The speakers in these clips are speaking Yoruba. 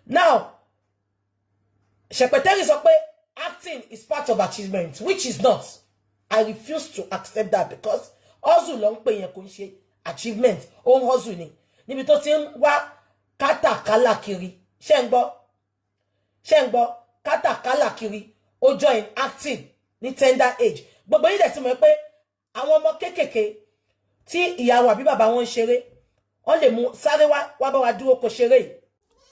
Now, Ṣẹpẹtẹrì sọ pé acting is part of achievement, which is not. I refuse to accept that because hustle ló ń pè yẹn, kò ń ṣe achievement. Ó ń hustle ni níbi tó ti ń wá kátàkálà kiri. Ṣé ń gbọ́? Ṣé ń gbọ́? Kátàkálà kiri, ó join acting ní tender age. Gbogbo yìí dẹ̀ sì mọ̀ pé àwọn ọmọ kéékèèké tí ìyá wọn àbí bàbá wọn ń ṣeré, wọ́n lè mú sáré wá wá bá wa dúró kó ṣeré yìí.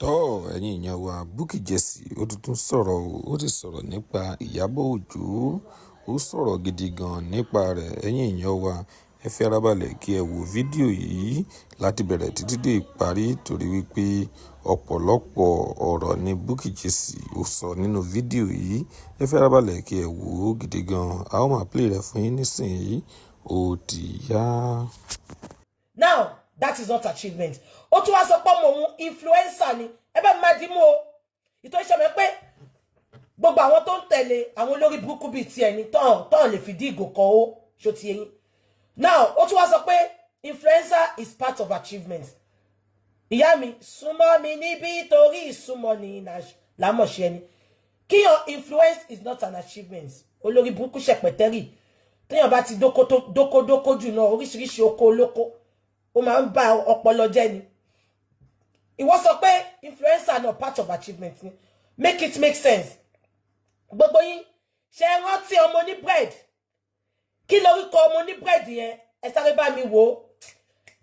Tọ́, ẹ̀yin èèyàn wa, Bukky Jesse ó tún tún sọ̀rọ̀ o. Ó ti sọ̀rọ̀ nípa Ìyábọ̀ Òjó. Ó sọ̀rọ̀ gidi gan nípa rẹ̀. Ẹ̀yin èèyàn wa, ẹ fi ara balẹ̀ kí ẹ wo fídíò yìí láti bẹ̀rẹ̀ títí dé ìparí, torí wípé ọ̀pọ̀lọpọ̀ ọ̀rọ̀ ni Bukky Jesse ó sọ nínú fídíò yìí. Ẹ fi ara balẹ̀ kí ẹ wò ó gidi gan. A ó máa play rẹ̀ fún yín nísìnyí. Ó ti yá. Now, that is not achievement. Ó tún wá sọ pé ọmọ òun, influencer ni. Ẹ bá máa dì mú o. Ìtọ́ iṣẹ́ mi pé gbogbo àwọn tó ń tẹ̀lé àwọn olórí burúkú bíi tiẹ̀ ní tán tán lè fìdí ìgò kan ó ṣó ti yẹn. Now, ó tún wá sọ pé influencer is part of achievement. Ìyá mi, súnmọ́ mi níbí, torí ìsúnmọ́ ni lámọ̀ṣẹ́ ni kíyàn. Influence is not an achievement. Olórí burúkú Ṣẹpẹtẹrì, téèyàn bá ti dókódókó jù náà, oríṣiríṣi oko olóko, ó máa ń bá ọpọlọ jẹ́ ni. Ìwọ sọ pé influencer náà part of achievement ni. Make it make sense. Gbogbo yín, ṣe é rántí ọmọ ní bread? Kí lorúkọ ọmọ ní bread yẹn? Ẹ sáré bá mi wò ó.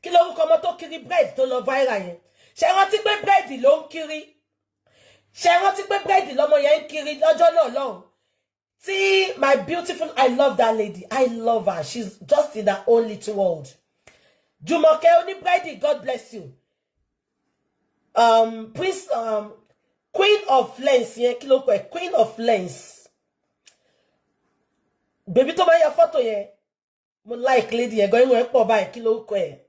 Kí lorúkọ ọmọ tó kiri bread tó lọ viral yẹn? Ṣe é rántí pé bread ló ń kiri? Ṣe é rántí pé bread lọmọ yẹn ń kiri lọ́jọ́ náà lọ́hùn tí my beautiful, I love that lady, I love her, she's just in her own little world. Jùmọ̀kẹ́ oníbírẹ́dì, God bless you. Prince, Queen of Lens yẹn, kí ló kọ ẹ? Queen of Lens, baby tó máa ń ya fọ́tò yẹn, mo like lady yẹn gan. Irun ẹ̀ pọ̀ báyìí. Kí ló kọ ẹ?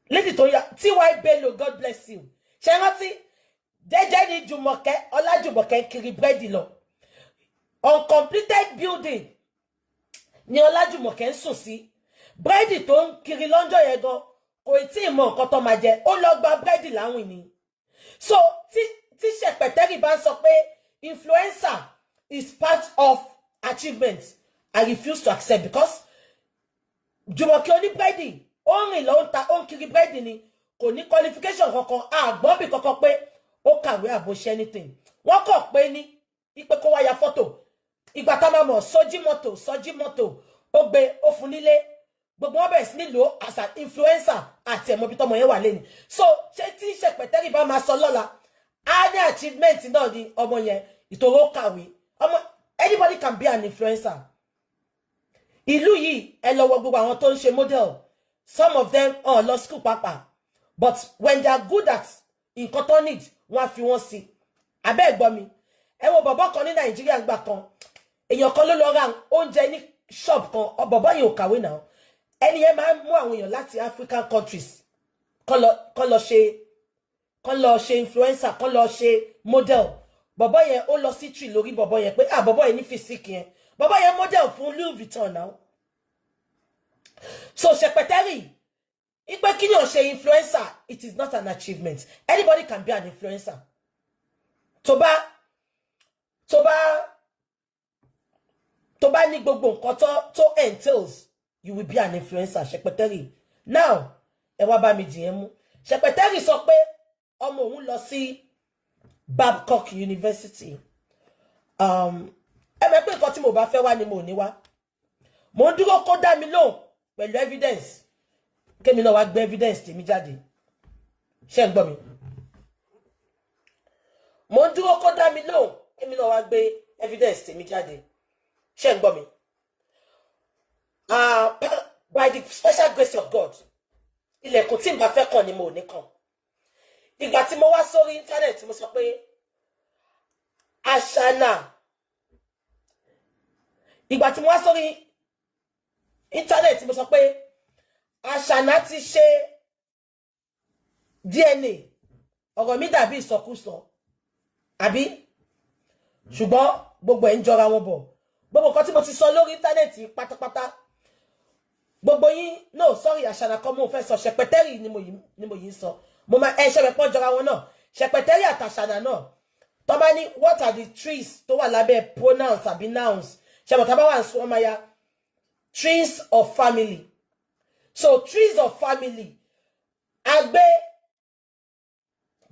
Lady tó ya, Ty Bello, God bless you. Ṣe rántí jẹ́jẹ́ ní Jùmọ̀kẹ́ Ọlájùmọ̀kẹ́ ń kiri búrẹ́dì lọ? Uncompleted building ni Ọlájùmọ̀kẹ́ ń sùn sí. Búrẹ́dì tó ń kiri lọ́jọ́ yẹn gan, kò tí ì mọ nǹkan tó máa jẹ. Ó lọ gba búrẹ́dì láwìn ni. So tí Ṣẹpẹtẹrì bá ń sọ pé influencer is part of achievement, I refuse to accept, because Jùmọ̀kẹ́ oníbúrẹ́dì, ó ń rìn lọ, ń ta, ó ń kiri búrẹ́dì ni. Kò ní qualification kankan, àgbọ̀n bí kankan pé ó kàwé àbò ṣe anything. Wọ́n kọ̀ pé ní ipe kó wá ya fọ́tò. Ìgbà tá a máa mọ̀, sọ́jí mọ́tò, sọ́jí mọ́tò, ó gbé, ó fún nílé, gbogbo wọn bẹ̀rẹ̀ sí ní lò as an influencer àti ẹ̀mọ́ bí tọmọ yẹn wà lẹ́nu. So ṣé tí Ṣẹpẹtẹ́rì bá máa sọ lọ́la, á ní achievement náà ni ọmọ yẹn ìtòrò kàwé ọmọ? Anybody can be an influencer. Ìlú yìí, ẹ lọ wọ gbogbo àwọn tó ń ṣe model. Some of them ọ̀ lọ school pàápàá, but when they are good at nǹkan tó need, wọ́n á fi wọ́n sí abẹ́. Ẹ̀gbọ́n mi, ẹ wo bọ̀bọ́ kan ní Nàìjíríà gbà kan, èèyàn kan ló lọ ra oúnjẹ ní shop kan. Bọ̀bọ́ yìí ò kàwé náà. Ẹni yẹn máa ń mú àwọn èèyàn láti African countries kọ́ lọ ṣe influencer, kọ́ lọ ṣe model. Bọ̀bọ́ yẹn, ó lọ sí tree lórí bọ̀bọ́ yẹn pé, ah, bọ̀bọ́ yẹn ní physique yẹn. Bọ̀bọ́ yẹn model fún Louis Vuitton now. So Ṣẹpẹtẹrì, ipe kí ni ò ṣe influencer, it is not an achievement. Anybody can be an influencer. Tó bá ní gbogbo nǹkan tó entails, you will be an influencer, Ṣẹpẹtẹrì. Now, ẹ wá bá mi dìyẹn mú. Ṣẹpẹtẹrì sọ pé ọmọ òun lọ sí Babcock University. Ẹ mọ̀ pé nǹkan tí mo bá fẹ́ wá ni mo ní wá. Mo ń dúró kó dá mi lóhùn pẹ̀lú evidence, kémi náà wá gbé evidence tèmi jáde. Ṣé ń gbọ́ mi? Mo ń dúró kó dá mi lóhùn, kémi náà wá gbé evidence tèmi jáde. Ṣé ń gbọ́ mi? By the special grace of God, ilẹ̀kùn tí n bá fẹ́ kàn ni mo ò ní kàn. Ìgbà tí mo wá sórí internet, mo sọ pé Àṣànà, ìgbà tí mo wá sórí internet, mo sọ pé Àṣànà ti ṣe DNA. Ọ̀rọ̀ mi dàbí ìsọkúsọ àbí? Ṣùgbọ́n gbogbo ẹ̀ ń jọra wọn bọ̀. Gbogbo nǹkan tí mo ti sọ lórí internet pátápátá, gbogbo yín, no, sorry, Àṣànà kan mo fẹ́ sọ, Ṣẹpẹtẹ́rì ni mo yìí ń sọ. Mo máa ẹ ṣe pọ́n jọra wọn náà, ṣẹpẹtẹ́rì àtàṣànà náà. Tó bá ní what are the trees tó wà lábẹ́ pronouns àbí nouns, ṣẹpẹ tá bá wà ní, wọ́n máa ya trees of family. So trees of family, a gbé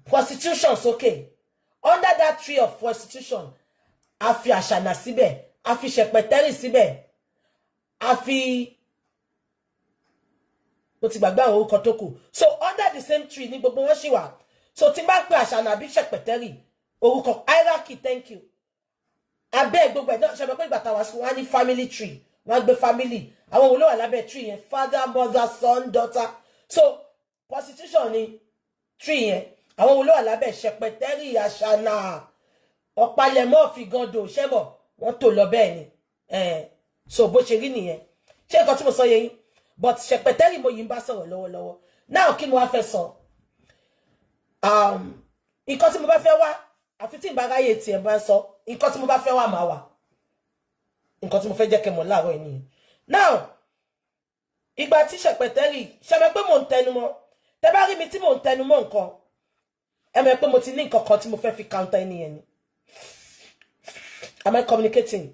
prostitution sókè. Under that tree of prostitution, a fi àṣànà síbẹ̀, a fi ṣẹpẹtẹ́rì síbẹ̀, a fi, mo ti gbàgbé àwọn orúkọ tó kù. So under the same tree ní gbogbo wọn ṣì wà. So tí n bá pe àṣànà àbí ṣẹpẹtẹ́rì, orúkọ hierarchy, thank you, abẹ́ gbogbo ẹ̀ náà. Ṣe pé ìgbà táwa sí, wọn á ní family tree, wọn á gbé family, àwọn wo ló wà lábẹ́ tree yẹn? Father, mother, son, daughter. So prostitution ni tree yẹn. Àwọn wo ló wà lábẹ́? Ṣẹpẹtẹ́rì, àṣànà, ọ̀pálẹ̀mọ́, fìgàndò, ṣẹ́mọ̀, wọ́n tò lọ bẹ́ẹ̀ ni. So bó ṣe rí nìyẹn. Ṣé nǹkan tí mo sọ yé yín? But ṣẹpẹtẹ́rì mo yìí ń bá sọ̀rọ̀ lọ́wọ́lọ́wọ́ náà. Kí ni wọ́n fẹ́ sọ? Nǹkan tí mo bá fẹ́ wá, àfi tí n bá ráyè tiẹ̀ bá sọ nǹkan tí mo bá fẹ́ wá, máa wà. Nǹkan tí mo fẹ́ jẹ́ kẹ́ mọ̀ láàárọ̀ yìí nìyẹn. Now, ìgbà tí ṣẹpẹtẹ́rì ṣẹmẹ pé mò ń tẹnu mọ́, tẹ bá rí mi tí mò ń tẹnu mọ́ nǹkan, ẹ mọ̀ pé mo ti ní nǹkan kan tí mo fẹ́ fi counter ẹni yẹn ni. Am I communicating?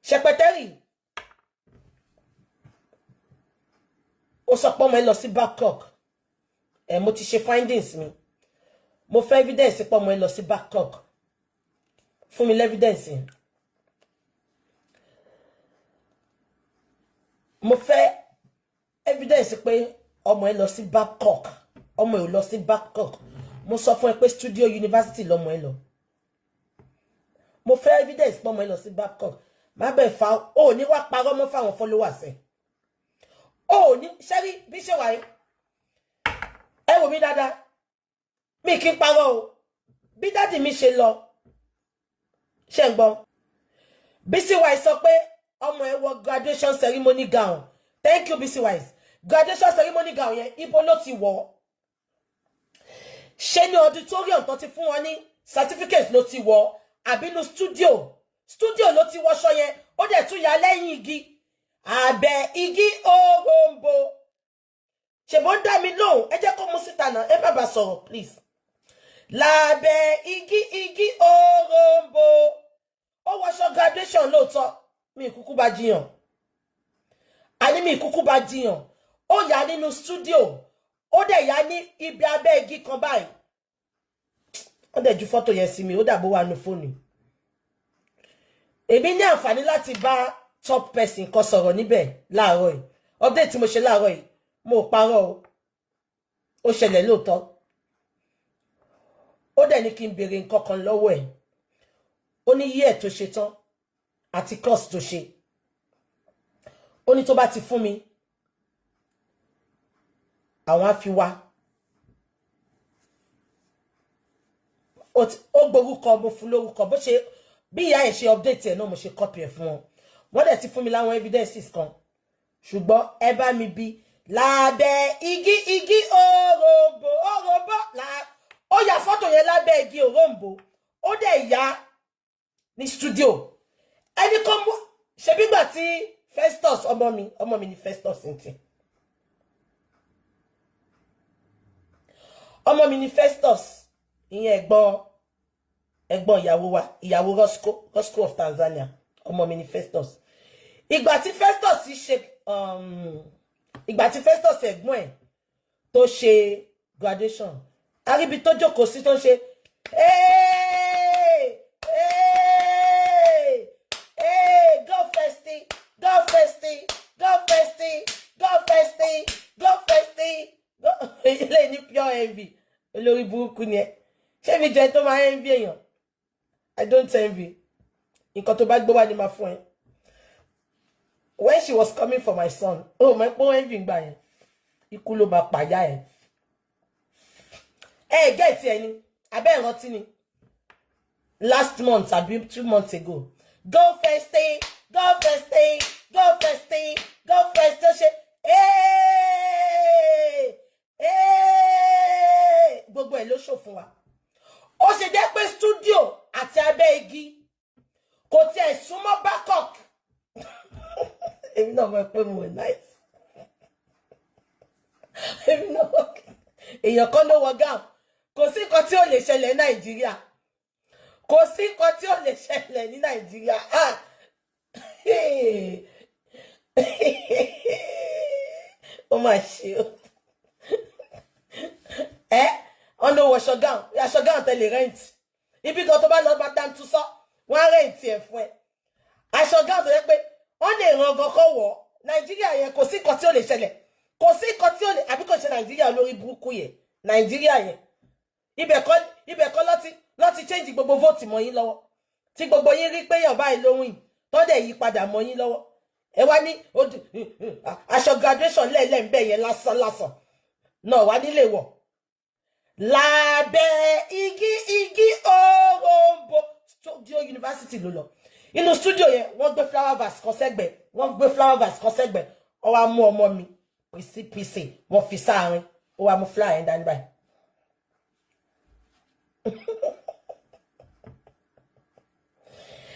Ṣẹpẹtẹ́rì, ó sọ pé ọmọ ẹ lọ sí Babcock. Ẹ mo ti ṣe findings mi. Mo fẹ́ evidence pé ọmọ ẹ lọ sí Babcock. Fún mi l'evidence yẹn. Mo fẹ́ evidence pé ọmọ ẹ lọ sí Babcock. Ọmọ ẹ ò lọ sí Babcock. Mo sọ fún ẹ pé Studio University lọmọ ẹ lọ. Mo fẹ́ evidence pé ọmọ ẹ lọ sí Babcock. Má bẹ̀ fa ó ní wá parọ́ mọ́ fáwọn followers ẹ̀. Ó ní ṣẹ́rí bí ṣe wáyé. Ẹ wò mí dáadáa, mi kì í parọ́ o. Bí daddy mi ṣe lọ, ṣe ń gbọ́? Bísí Wise sọ pé ọmọ ẹ wọ graduation ceremony gown. Thank you, Bísí Wise. Graduation ceremony gown yẹn, ibo ló ti wọ̀? Ṣé ní auditorium tó ti fún wọn ní certificate ló ti wọ̀, àbí ní studio? Studio ló ti wọṣọ yẹn. Ó dẹ̀ tún yà lẹ́yìn igi, abẹ́ igi òrombó. Ṣèbó ń dá mi lóhùn? Ẹ jẹ́ kó mú síta náà. Ẹ má bàa sọ̀rọ̀, please. Lábẹ́ igi òrombó, ó wọṣọ graduation lóòótọ́. Mi kúkú bá jiyàn, àní mi kúkú bá jiyàn. Ó yà nínú studio, ó dẹ̀ yà ní ibi abẹ́ igi kan báyìí. Ó dẹ̀ ju fọ́tò yẹn sí mi, ó dàbó wà ní fóònù. Èmi ní àǹfààní láti bá top person kan sọ̀rọ̀ níbẹ̀ láàárọ̀ yìí. Update tí mo ṣe láàárọ̀ yìí, mo ò parọ́ o, ó ṣẹlẹ̀ lóòótọ́. Ó dẹ̀ ní kí n béèrè nǹkan kan lọ́wọ́ ẹ̀. Ó ní year tó ṣe tán àti course tó ṣe. Ó ní tó bá ti fún mi, àwọn á fi wá. Ó gborúkọ, mo fún lórúkọ. Bó ṣe bí ìyá ẹ̀ ṣe update ẹ̀ náà, mo ṣe copy ẹ̀ fún wọn. Wọ́n dẹ̀ ti fún mi láwọn evidences kan, ṣùgbọ́n ẹ bá mi bí lábẹ́ igi òrombo, òrombo là. Ó ya fọ́tò yẹn lábẹ́ igi òrombo, ó dẹ̀ ya ní studio. Ẹni kò mú ṣebí gbà tí Festus ọmọ mi, ọmọ mi ni Festus ń tì, ọmọ mi ni Festus ìyẹn, ẹ̀gbọ́n ìyàwó wa, ìyàwó Roscoe, Roscoe of Tanzania. Ọmọ mi ni Festus. Ìgbà tí Festus ẹ̀gbọ́n ẹ̀ tó ṣe graduation, aríbi tó jókòó sí tó ń ṣe hey, hey, hey, go Festy, go Festy, go Festy, go Festy, go Festy, go. Ilé ní pure envy. Olórí burúkú ni ẹ. Ṣé mi jẹ tó máa envy èèyàn? I don't envy. Nǹkan tó bá gbé wá ni máa fún ẹ. When she was coming for my son, oh my, pọ́n envy gbà yẹn, ikú ló máa pàyà ẹ. Ẹ get ẹ ni abẹ́ ìrántí ni last month àbí 2 months ago, go Festy, go Festy, go Festy, go Festy, ó ṣe hey, hey, gbogbo ẹ̀ ló ṣò fún wa. Ó ṣe jẹ́ pé studio àti abẹ́ igi kò tiẹ̀ súnmọ́ Babcock. Èmi náà mọ̀ pé mo nice. Èmi náà mọ̀ Èèyàn kan ló wọ gown. Kò sí nǹkan tí ò lè ṣẹlẹ̀ ní Nàìjíríà. Kò sí nǹkan tí ò lè ṣẹlẹ̀ ní Nàìjíríà. Ah, ó mà ṣe o. Ẹ wọn ló wọṣọ gown, aṣọ gown tẹlẹ rent ibi kan tó bá lọ bá dáńtú sọ, wọn á rent ẹ fún ẹ. Aṣọ gown tó yẹ pé wọn lè ràn gan kọ wọ Nàìjíríà yẹn. Kò sí nǹkan tí ò lè ṣẹlẹ̀, kò sí nǹkan tí ò lè. Àbí kò ṣe Nàìjíríà lórí burúkú yẹn? Nàìjíríà yẹn, ibẹ̀ kọ́ lọ́ti change gbogbo vote mọ́ yín lọ́wọ́, tí gbogbo yín rí pé yàn báyìí lóhùn yìí, tó dẹ̀ yí padà mọ́ yín lọ́wọ́. Ẹ wá ní aṣọ graduation lẹ́ẹ̀lẹ́ ń bẹ̀ yẹn lásán lásán náà wá nílé wọ̀ lábẹ́ igi òrombó. Studio university ló lọ. Inú studio yẹn, wọ́n gbé flower vase kan sẹ́gbẹ̀ẹ́, wọ́n gbé flower vase kan sẹ́gbẹ̀ẹ́. Wọ́n wá mú ọmọ mi pcpc, wọ́n fi sáàrin, ó wá mú flower yẹn dání báyìí.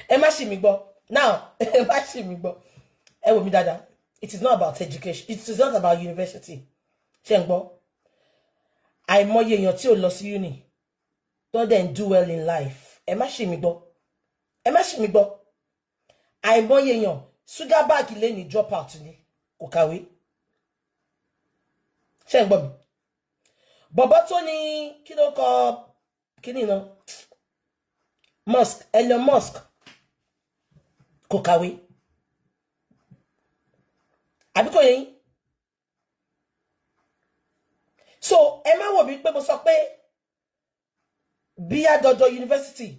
Ẹ má ṣì mí gbọ́ now, ẹ má ṣì mí gbọ́. Ẹ wò mí dáadáa. It is not about education, it is not about university. Ṣé ń gbọ́? Àìmọye èèyàn tí ò lọ sí uni tó dẹ̀ ń do well in life. Ẹ má ṣì mí gbọ́, ẹ má ṣì mí gbọ́. Àìmọye èèyàn, Zuckerberg lè ní drop out ni, kò kàwé. Ṣé ń gbọ́ mi? Bọ̀bọ̀ tó ní, kí ló kọ, kí ni iná, Musk, Elon Musk, kò kàwé. Àbí kò yẹ yín? So ẹ má wò mí pé mo sọ pé bíyá dandan university.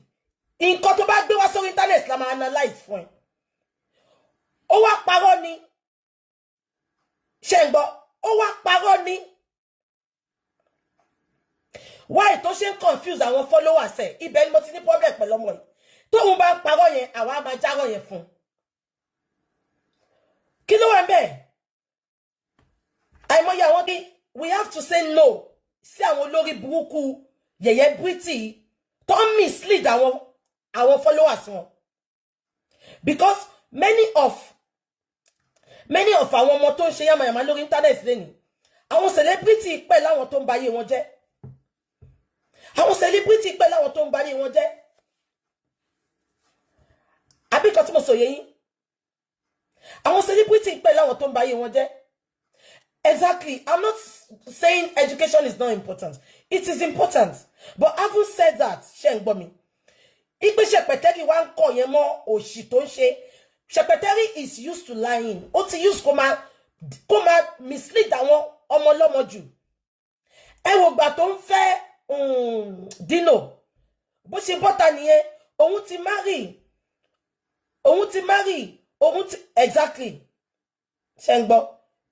Nǹkan tó bá gbé wá sórí internet la máa analyse fún ẹ. Ó wá parọ́ ni. Ṣe ń gbọ́? Ó wá parọ́ ni. Why tó ṣe ń confuse àwọn followers ẹ̀? Ibẹ̀ ni mo ti ní problem pẹ̀lú ọmọ yìí. Tóun bá ń parọ́ yẹn, àwa máa járọ̀ yẹn fún un. Kí ló wà ń bẹ̀? Àìmọye àwọn bí we have to say no sí àwọn olórí burúkú yẹ̀yẹ́ bírítì tó ń mislead àwọn followers wọn, because many of àwọn ọmọ tó ń ṣe yàmàyàmà lórí internet lẹ́nìí, àwọn celebrity pẹ̀ láwọn tó ń bayé wọn jẹ́. Àwọn celebrity pẹ̀ láwọn tó ń bayé wọn jẹ́. Àbí kan tí mo sọ yẹ yín? Àwọn celebrity pẹ̀ láwọn tó ń bayé wọn jẹ́. Exactly. I'm not saying education is not important. It is important, but having said that, ṣe ń gbọ́ mi? Ipe Ṣẹpẹtẹrì wá ń kọ yẹn mọ́ òṣì tó ń ṣe. Ṣẹpẹtẹrì is used to lying. Ó ti use kó máa mislead àwọn ọmọ ọlọ́mọ jù. Ẹ wo gbà tó ń fẹ́ Dino, bó ṣe bọ́ta nìyẹn, òun ti marry, òun ti marry, òun ti, exactly. Ṣe ń gbọ́?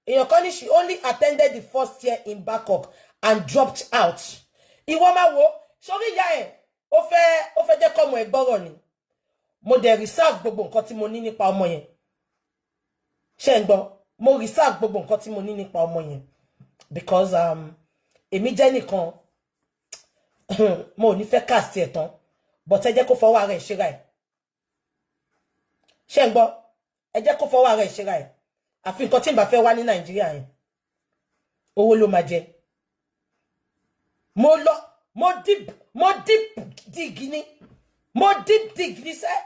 Èèyàn kan ní she only attended the first year in Bangkok and dropped out. Ìwọ máa wo sórí ìyá ẹ̀, ó fẹ́ jẹ́ kọ́mọ ẹ̀ gbọ́rọ̀ ni. Mo dẹ̀ reserve gbogbo nǹkan tí mo ní nípa ọmọ yẹn. Ṣe ń gbọ́? Mo reserve gbogbo nǹkan tí mo ní nípa ọmọ yẹn because èmi jẹ́ nìkan mo ò ní fẹ́ cast ẹ̀ tán, but ẹ jẹ́ kó fọwọ́ ara ẹ̀ ṣera ẹ̀. Ṣe ń gbọ́? Ẹ jẹ́ kó fọwọ́ ara ẹ̀ ṣera ẹ̀. Àfi nǹkan tí n bá fẹ́ wá ní Nàìjíríà yẹn, owó ló máa jẹ. Mo lọ, mo deep dig ni, mo deep dig ni sẹ́.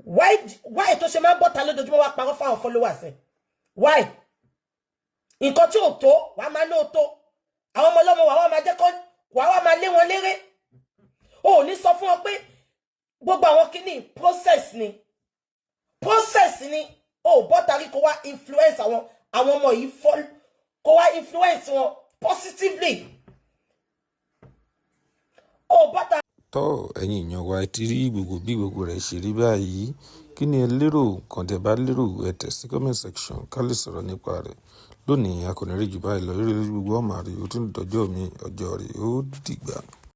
Why tó ṣe máa ń bọ́ta lójoojúmọ́ wá parọ́ fáwọn followers ẹ̀? Why? Nǹkan tí ò tó, wàá máa ní ò tó. Àwọn ọmọ ọlọ́mọ, wàá wá máa jẹ́ kọ́, wàá wá máa lé wọn léré. O ò ní sọ fún wọn pé gbogbo àwọn kíní process ni, process ni. O bọ́ta rí kó wá influence àwọn ọmọ yìí, kó wá influence wọn positively. O bọ́ta. Tọ́, ẹ̀yin èèyàn wa, ẹ ti rí gbogbo bí gbogbo rẹ̀ ṣe rí báyìí. Kí ni ẹ lérò? Nǹkan tẹ́ bá lérò, ẹ tẹ̀ sí comment section ká lè sọ̀rọ̀ nípa rẹ̀. Lónìí, a kò ní rí jù báyìí lọ. Rí lórí gbogbo ọmọ rẹ̀, ó tún dọjọ́ mi, ọjọ́ rẹ̀ ó dìgbà.